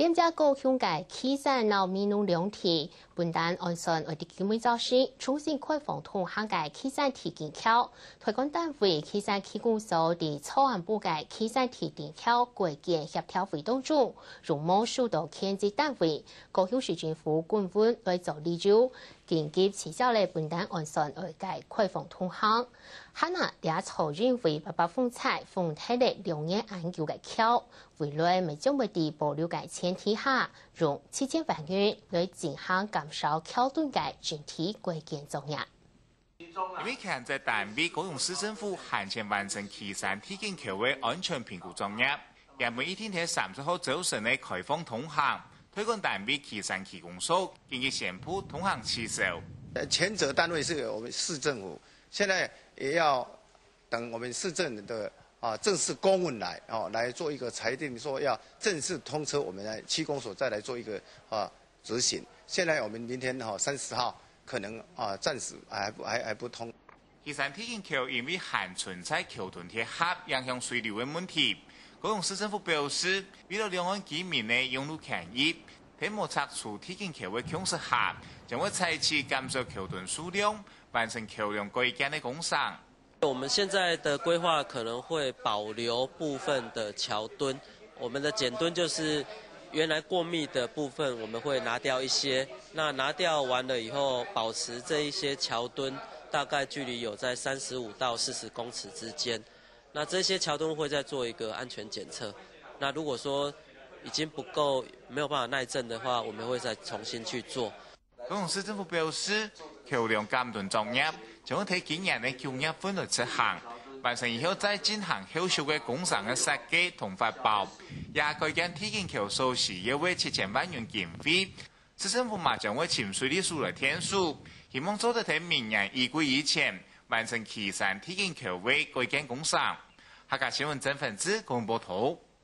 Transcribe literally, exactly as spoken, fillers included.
連接高雄个旗山摎美濃兩地，本旦按算愛在今晡日早時重新開放通行个旗山體徑橋。台管單位旗山區公所在昨暗晡个旗山體徑橋改建協調會當中，用無收到牽制單位、高雄市政府公文來做理由，緊急取消了本旦按算愛个開放通行。還有這座因為八八風災荒忒了兩年恁久个橋， 未來乜將會在保留个前提下，用七千萬元來進行減少橋墩个整體改建作業。因為牽制單位高雄市政府還前完成旗山體徑橋个安全評估作業，也無一定在三十號朝晨个開放通行。台管單位旗山區公所緊急宣布通行取消。呃，前者單位是由我們市政府，現在也要等我們市政的，啊，正式公文來，哦，來做一個裁定，說要正式通車，我們來區公所再來做一個，啊，執行。現在我們明天，哦，三十號可能，啊，暫時還不，還，還不通。旗山體徑橋因為還存在橋墩脫落，影響水流个問題。高雄市政府表示，為了兩岸居民个用路權益，在無拆除體徑橋个共識下，將會採取減少橋墩數量、完成橋樑改建个工程。 我們現在的規劃可能會保留部分的橋墩，我們的簡墩就是原來過密的部分，我們會拿掉一些。那拿掉完了以後，保持這一些橋墩大概距離有在三十五到四十公尺之間。那這些橋墩會再做一個安全檢測。那如果說已經不夠，沒有辦法耐震的話，我們會再重新去做。 高雄市政府表示，橋樑減墩作業將會在今年个九月份來執行，完成以後再進行後續个工程个設計同發包，也改建體徑橋所需要个七千萬元經費。市政府嘛將會尋水利署來聯署，希望做得在明年雨季以前完成旗山體徑橋个改建工程。客家新聞曾文志，高雄報導。